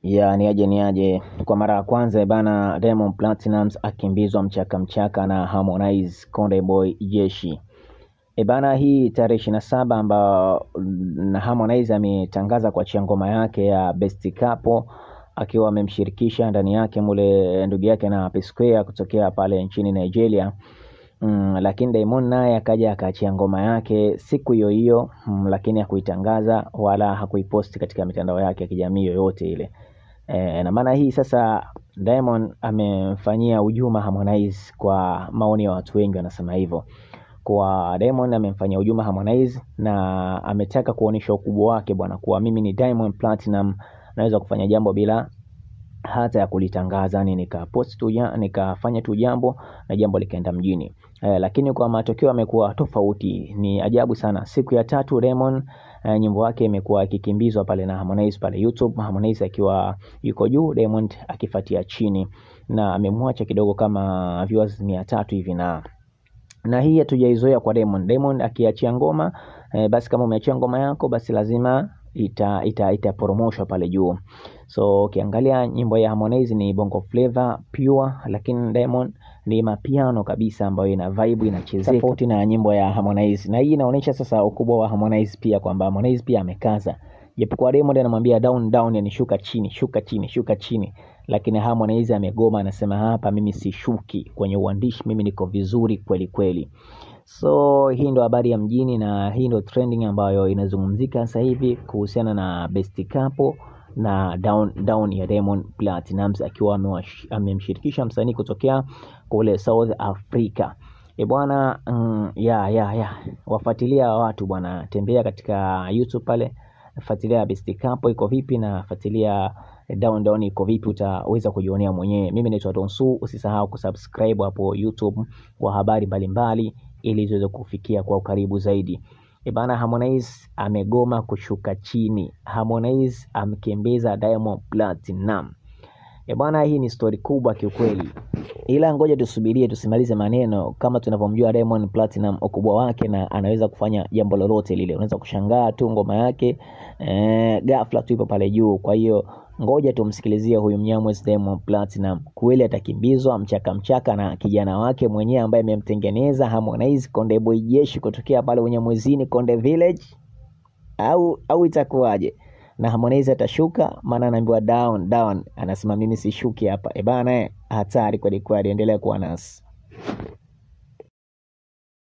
Ya ni aje kwa mara ya kwanza bana, Diamond Platnumz akimbizwa mchaka mchaka na Harmonize Konde Boy Jeshi. Bana, hii tarehe 27 ambayo na Harmonize ametangaza kuachia ngoma yake ya Best Couple akiwa amemshirikisha ndani yake mule ndugu yake na P Square kutokea pale nchini Nigeria. Lakini Diamond naye akaja akaachia ngoma yake siku hiyo hiyo, lakini hakuitangaza wala hakuiposti katika mitandao yake ya kijamii yoyote ile. Na maana hii sasa Diamond amemfanyia hujuma Harmonize, kwa maoni ya watu wengi wanasema hivyo. Kwa Diamond amemfanyia hujuma Harmonize na ametaka kuonyesha ukubwa wake bwana, kuwa mimi ni Diamond Platinum, naweza kufanya jambo bila hata ya kulitangaza, ni nikapost tu, nikafanya tu jambo na jambo likaenda mjini. Lakini kwa matokeo yamekuwa tofauti, ni ajabu sana. Siku ya tatu Diamond nyimbo yake imekuwa ikikimbizwa pale na Harmonize pale YouTube, Harmonize akiwa yuko juu, Diamond akifuatia chini, na amemwacha kidogo kama viewers 300 hivi, na hii hatujaizoea kwa Diamond. Diamond akiachia ngoma basi kama umeachia ngoma yako basi lazima itaporomoshwa pale juu. So ukiangalia nyimbo ya Harmonize ni Bongo Flava pure, lakini Diamond ni mapiano kabisa ambayo ina vibe, inachezeka tofauti na nyimbo ya Harmonize. Na hii inaonyesha sasa ukubwa wa Harmonize pia, kwamba Harmonize pia amekaza. Japokuwa Diamond anamwambia down down, yani shuka chini, shuka chini, shuka chini, lakini Harmonize amegoma, anasema hapa mimi sishuki kwenye uandishi, mimi niko vizuri kweli kweli. So hii ndo habari ya mjini na hii ndo trending ambayo inazungumzika sasa hivi kuhusiana na Best Couple na down down ya Diamond Platnumz akiwa amemshirikisha msanii kutokea kule South Africa. Bwana, ya wafuatilia watu bwana, tembea katika YouTube pale, fuatilia Best Couple iko vipi na fuatilia down down iko vipi, utaweza kujionea mwenyewe. Mimi naitwa Donsu, usisahau kusubscribe hapo YouTube kwa habari mbalimbali ili ziweze kufikia kwa ukaribu zaidi. Bana, Harmonize amegoma kushuka chini. Harmonize amkimbiza Diamond Platnumz. Bwana, hii ni story kubwa kiukweli, ila ngoja tusubirie, tusimalize maneno. Kama tunavyomjua Diamond Platnumz ukubwa wake, na anaweza kufanya jambo lolote lile. Unaweza kushangaa tu ngoma yake ghafla tu ipo pale juu. Kwa hiyo ngoja tumsikilizie huyu mnyamwezi Diamond Platnumz, kweli atakimbizwa mchaka mchaka na kijana wake mwenyewe ambaye amemtengeneza Harmonize Konde Boy Jeshi kutokea pale Unyamwezini Konde Village, au itakuwaje? Na Harmonize atashuka, maana anaambiwa down down, anasema mimi sishuki hapa. Bana, hatari kweli kweli. Endelea kuwa nasi.